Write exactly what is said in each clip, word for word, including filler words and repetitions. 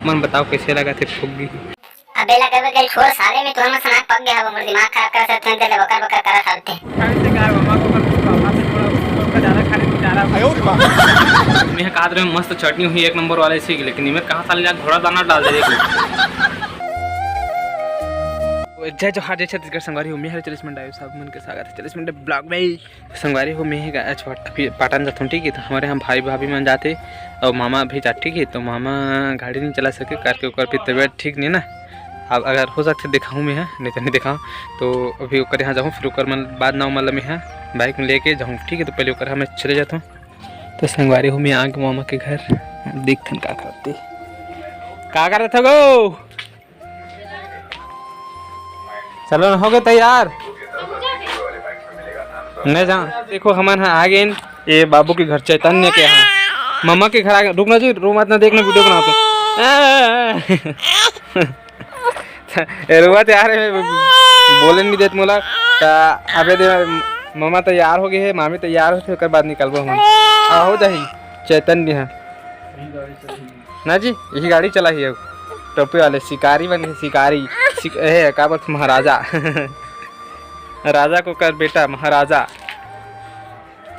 मन बताओ कैसे लगा थे फुग्गी। अबे ला कबे गल छोड़ साले, में तुहर मन सनाक पक गया हव, मोर दिमाग खराब कर सकते हैं, तेरे बकर बकर करा सालते। मैं कहा रहे मस्त चटनी हुई एक नंबर वाले सी, लेकिन इमें कहाँ साले जाके घोड़ा दाना डाल दे देख। जय जोहार, जय छत्तीसगढ़ संगवारी हो, मैं हर चलीस मंडा, सब मन के स्वागत है चलीस मंडा ब्लॉग में। संगवारी हो, मैं ही गा-, अच्छा, अभी पाटन जाथन, ठीक है। तो हमारे यहाँ भाई भाभी मन जाते और मामा भी जात, ठीक है। तो मामा गाड़ी नहीं चला सके करके ओकर भी तबीयत ठीक नहीं ना। अब अगर हो सकते दिखाऊँ मैं, हाँ, नहीं तो नहीं दिखाऊँ। तो अभी ओकर यहाँ जाऊँ, फिर ओकर मन बाद ना मतलब मैं, हाँ, बाइक में लेके जाऊँ, ठीक है। तो पहले ओकर यहाँ मैं चले जाता हूँ। तो संगवारी हो, मैं आगे मामा के घर, देखथन का करते, का करत हो गो? चलो ना, हो गए तैयार? नहीं जा, देखो हमन ह आ गेन ये बाबू के घर, चैतन्य के यहाँ, मम्मा के घर आ गेन। रुकना जी, रो मत ना, देखना वीडियो बनाते। ए, रुआ तैयार है, बोले नहीं देत मोला। ता अबे दे, मम्मा तैयार हो गए है, मामी तैयार होते, ओकर बाद निकलबो हमन। आ, हो जाही, चैतन्य है। ना जी, यही गाड़ी चला ही अब। टोपी वाले शिकारी बन गए, शिकारी। शिक-, ए, का बोलते, महाराजा। राजा को कर बेटा, महाराजा।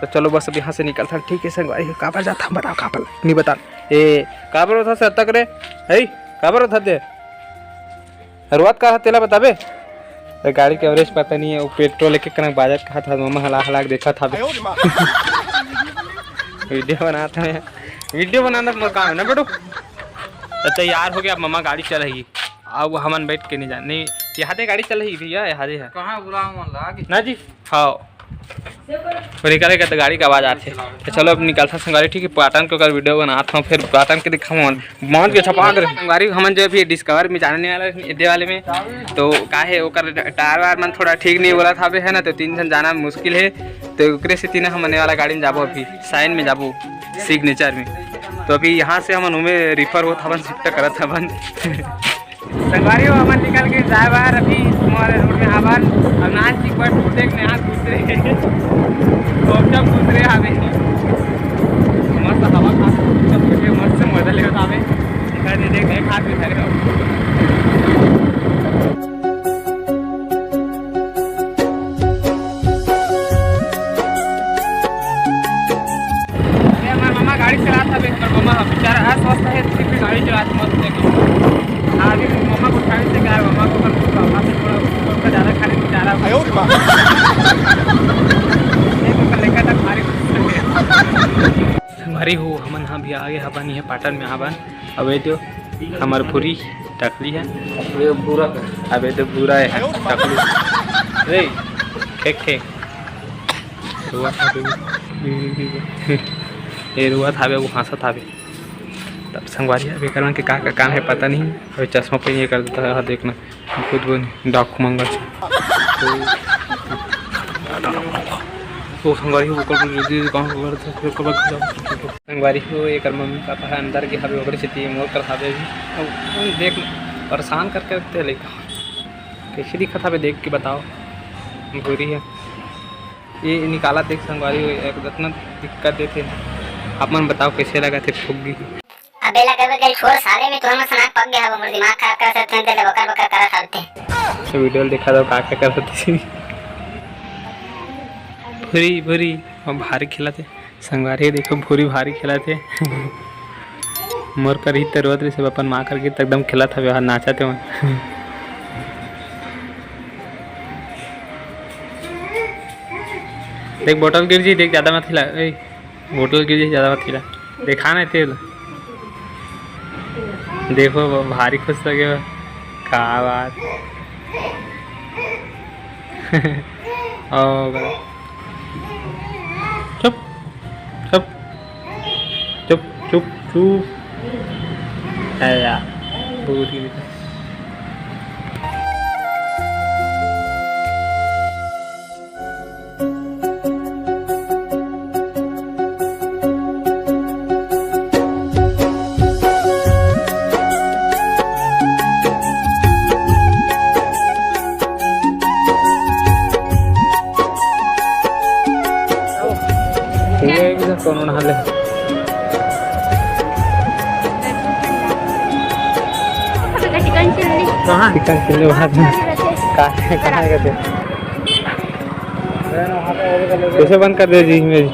तो चलो बस अब यहाँ से निकलता, ठीक है संगवारी हो। काबर जाता हम बताओ, काबर नहीं बता। ए, काबर होता सर तक रे, है काबर होता दे? रुआत का तेला बताबे? तो गाड़ी के एवरेज पता नहीं है, वो पेट्रोल एक एक कनक बाजत कहा था, मम्मा हला हला के देखा था। वीडियो बनाता है, वीडियो बनाना तो मोर काम है ना बेटू। तो तैयार हो गया, अब मम्मा गाड़ी चलाएगी। अब हमन बैठ के नहीं जान, नहीं, यहाँ दे गाड़ी चलाएगी भैया, यहाँ दे है। कहाँ बुलाओ मन ला आगे? ना जी, हाँ। और निकलेगा तो गाड़ी का आवाज आथे। तो चलो अब निकलता संगवारी, ठीक है, पाटन के ओकर वीडियो बनात हूँ, फिर पाटन के दिखाऊँ मन के छपा कर। संगवारी हमन जो अभी डिस्कवर में जाने वाला है, एदे वाले में, तो का है ओकर टायर वायर मन थोड़ा ठीक नहीं बोला था है ना, तो तीन जन जाना मुश्किल है। तो ओकरे से तीन हमन ये वाला गाड़ी में जाबो, अभी साइन में जाबो, सिग्नेचर में। तो अभी यहाँ से हमन उमे रिफर होत हवन, शिफ्ट करत हवन। संगवारी हो, हमन निकल के जाए बार अभी तुम्हारे रोड में हावन। अब नान चिक पर टूटे के नहा घुस रहे। तो अब जब घुस रहे हावे, मस्त हवा खा, सब बैठे मस्त मजा लेवत हावे। दिखा दे, देख, देख, हाथ में धरे हो। अरे, हमार मामा गाड़ी चलात हवे, पर मामा बेचारा अस्वस्थ है, फिर भी गाड़ी चलात मस्त है। आगे मम्मा को उठावे से क्या है, मम्मा को कर, पापा से थोड़ा, थोड़ा ज्यादा खाने की चाह रहा है। आयो रे माँ। एक ऊपर लेकर तक भारी खुश हो गया। हमारी हो, हमन हाँ भी आगे हबन, ये पाटन में हबन। अबे तो हमार भूरी टकली है। ये भूरा का। अबे तो भूरा है टकली। रे, फेंक, फेंक। रुआ था बे। ये रुआ था बे, वो हंसा था बे। तब संगवारी अभी करन के का, का काम है पता नहीं। अभी चश्मा पहनिए कर देता है, देखना। खुद बन डाकू मंगल। ओ संगवारी हो, ओकर जल्दी जल्दी काम कर दे, फिर ओकर बाद जाओ। संगवारी हो, एकर मम्मी पापा ह अंदर के हवे, ओकरे सेती मोर कर हवे अभी। अब देख, परेशान करके रखते हैं लइका। कैसे दिखत हवे, देख के बताओ। भूरी है। ये निकाला देख संगवारी हो, एक इतना दिक्कत देते हैं। आप मन बताओ कैसे लगा थे फुग्गी। अबे ला कबे गल छोड़ साले, में तुहर मन सनाक पक गया हव, मोर दिमाग खराब कर सकते हैं, तेरे बकर बकर करा सालते। तो वीडियो देखा दो, का का कर सकते हैं। भूरी, भूरी, हम भारी खेला थे। संगवारी देखो, भूरी भारी खेला थे। मोर कर ही तो रोत रही, सब अपन माँ कर गीत एकदम खेला था, व्यवहार नाचा थे मन। देख, बोतल गिर जी, देख, ज्यादा मत हिला। ए, बोतल गिर जी, ज्यादा मत हिला। देखा नहीं तेल। देखो, वो भारी खुश लगे हो। का बात। ओ, चुप, चुप, चुप, चुप, चुप। है यार, भूरी। ये भी तो कोनो नहा ले। कहाँ? चिकन चिल्ली भात में। कहाँ, कहाँ गए थे? कैसे बंद कर दे जी इमेज?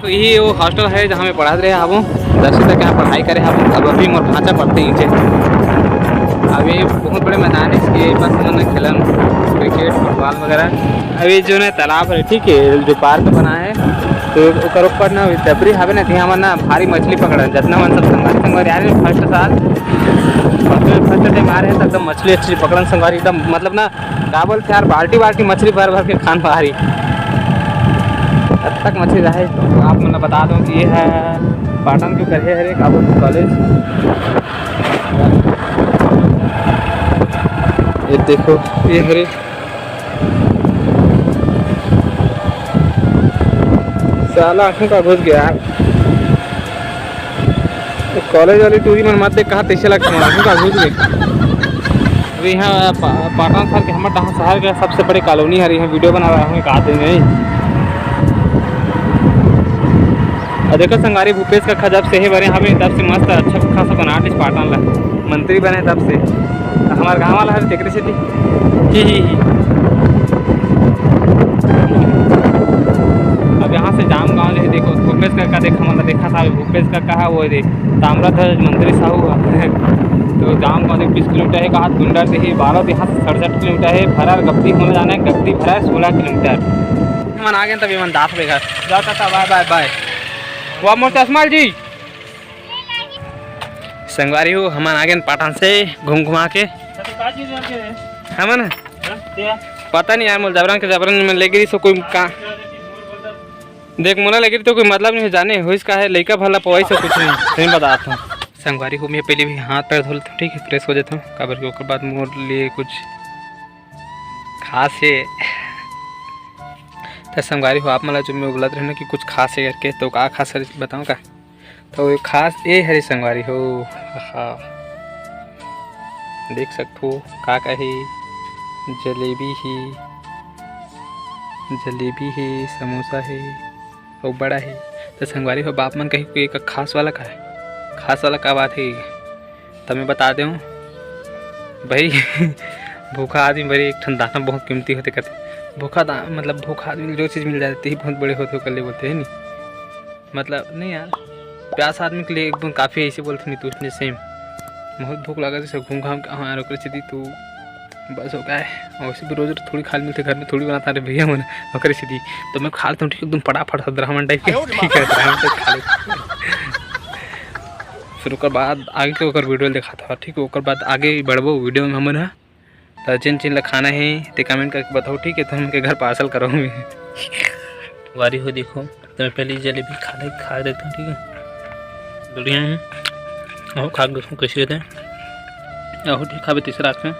तो यही वो हॉस्टल है जहाँ मैं पढ़त रहे हबो, दसवीं तक यहाँ पढ़ाई करे हबो। अब अभी मोर भांचा पढ़ते नीचे। अभी बहुत बड़े मैदान है इसके, बस मन खेलन, क्रिकेट, फुटबॉल वगैरह। अभी जो ना तालाब है, ठीक है, जो पार्क बना है, तो ओकर ऊपर ना टपरी हवे ना, तिहाँ मन ना भारी मछली पकड़न। जितना मन सब संगवारी, संगवारी आ रहे फर्स्ट साल, फर्स्ट, फर्स्ट टाइम आ रहे हैं, तो एकदम मछली अच्छी पकड़न संगवारी, एकदम मतलब ना, का बोलते यार, बाल्टी बाल्टी मछली भर भर के खान भारी। अब तक मछली रहे, तो आप मन ला बता दो कि ये है पाटन के उपर है, हरे का बोलते कॉलेज। ये देखो, ये हरे साला आँखों का घुस गया यार। कॉलेज वाली टूरी मन मत देख, कहाँ तैसे लगता है, आँखों का घुस गया। अभी यहाँ पा-, पाटन शहर के, हमर डहार शहर के सबसे बड़े कॉलोनी हरे, यहाँ वीडियो बना रहा हूँ, एक आदमी नहीं। और देखो संगवारी, भूपेश कक्का जब से हे बने हवे, तब से मस्त अच्छा खासा बना दिस पाटन ला, मंत्री बने तब से। हमारे गाँव वाला है, तेकरे से थी। ही, ही, ही। अब यहाँ से जाम गाँव ले देखो, भूपेश कक्का देख, हमारा देखा था, भूपेश कक्का है वो दे, ताम्रध्वज मंत्री साहू है। तो जाम गाँव देख बीस किलोमीटर है, कहा गुंडा से ही बारह, यहाँ से सड़सठ किलोमीटर है, भरा गप्ती होने जाना है, गप्ती भरा है सोलह किलोमीटर। मन आ गए तभी मन दास बेघर। जाओ टाटा, बाय, बाय, बाय। वाह, मोर चश्मा जी। संगवारी हो, हमन आ गेन पाटन से घूम घुमा के। हमन पता नहीं यार, मोर जबरन के जबरन में लेगे रहिस कोई का। देख, मोला लेगे रहिस तो कोई मतलब नहीं जाने, होइस का है, लइका भला पवाइस कुछ नहीं, सही बतात हूँ। संगवारी हो, मैं पहले भी हाथ पैर धो लेता हूँ, ठीक है, फ्रेश हो जाता हूँ, काबर के ओकर बाद मोर लिए कुछ खास है। तो संगवारी हो, आप मन ला जो मैं बोलत रहे ना कि कुछ खास है करके, तो का खास है बताऊँ का? तो ये खास ये हरे संगवारी हो, हाँ, देख सकथो का का हे, जलेबी ही, जलेबी हे, समोसा हे, अउ बड़ा हे। तो संगवारी हो, बाप मन कही कि एक खास वाला का है, खास वाला का बात है, त मैं बता देहूँ भाई। भूखा आदमी बर एक ठन दाना बहुत कीमती होथे कथे। भूखा दा-, मतलब भूखा आदमी ल जो चीज़ मिल जाए, तेही बहुत बड़े होथे, ओकर ले बोलथे, है नी? मतलब नहीं यार, प्यास आदमी के लिए एकदम काफ़ी है, इसे बोलथे नी, तो उसने सेम बहुत भूख लगा जैसे घूम घाम के, हाँ यार, ओकरे सेती तो बस हो गया है। और वैसे भी रोज रोज थोड़ी खाल मिलथे, घर में थोड़ी बनाता रे भैया मन, ओकरे सेती तो मैं खा लेता हूँ, ठीक है, एकदम फटाफट से ब्राह्मण टाइप के, ठीक है, ब्राह्मण टाइप खा लेता हूँ। फिर ओकर बाद आगे के ओकर वीडियो दिखाता हूँ, ठीक है, ओकर बाद आगे बढ़बो वीडियो में हमन ह। त जिन जिन ला खाना हे ते कमेंट करके बताओ, ठीक है, तो हमन के घर पार्सल करो। वारी हो देखो, तो मैं पहले जलेबी खा ले, खा लेता हूँ, ठीक है। बढ़िया है। अहो, खा के देखो कैसे होते हैं। अहो, ठीक खाबे तीसरा आँख में।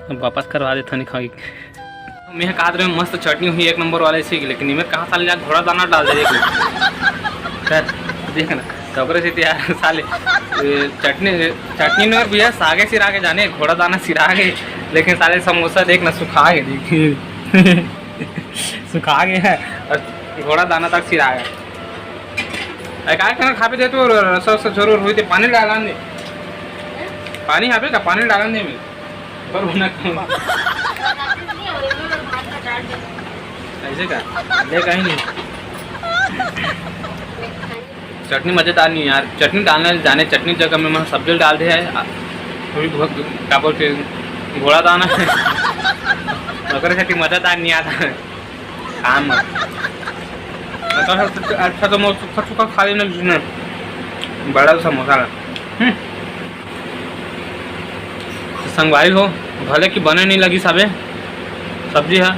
अब वापस करवा देता नहीं खाई। मैं कहा रहे मस्त चटनी हुई एक नंबर वाले से, लेकिन इमें कहाँ साले जा घोड़ा दाना डाल दे, देख। देख ना, तो ओकरे से तो यार साले, ए, चटनी, चटनी में भैया सागे सिरा के जाने, घोड़ा दाना सिरा के, लेकिन साले समोसा देख ना सुखा के, देख। सुखा गया है और घोड़ा दाना तक सिरा गया। अरे काय खाना खा पे दे तो रस रस जरूर हुई थे, पानी डालन दे। पानी यहाँ पे का पानी डालन दे मैं। पर वो ना खाऊं। ऐसे का? ले कहीं नहीं। चटनी मज़ेदार नहीं यार, चटनी डालना जाने, चटनी जगह में मैं सब्जी डाल दे है, आ, थोड़ी बहुत का बोलते घोड़ा दाना है। ओकरे सेती मज़ेदार नहीं आता है काम में। अच्छा, अच्छा, अच्छा तो मैं सूखा सूखा खा लेना जिसने बड़ा समोसा ला। हम्म। तो संगवारी हो, भले कि बने नहीं लगी सबे सब्जी है,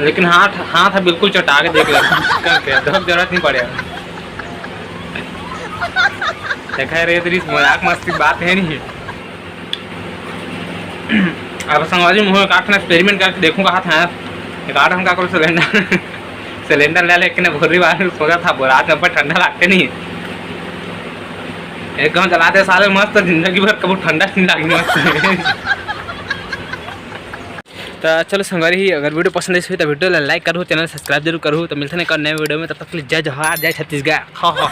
लेकिन हाथ, हाथ है बिल्कुल चटा के देख ले, करके दब जरूरत नहीं पड़े। देखा रे दृश्य, मजाक मस्ती बात है नहीं। अब संगवारी मुँह एक आठ experiment करके देखूंगा हाथ है, एक आठ हम का करो सिलेंडर। सिलेंडर ले लेके ना भोरी बार सोचा था, बोरा के ऊपर ठंडा लगते नहीं। एक गाँव चलाते साले मस्त, जिंदगी भर कबू ठंडा नहीं लगी मस्त। तो चलो संगवारी ही, अगर वीडियो पसंद आई हो तो वीडियो ला लाइक करो, चैनल सब्सक्राइब जरूर करो। तो मिलते हैं एक और नए वीडियो में, तब तक के लिए जय जोहार, जय छत्तीसगढ़। हाँ, हाँ।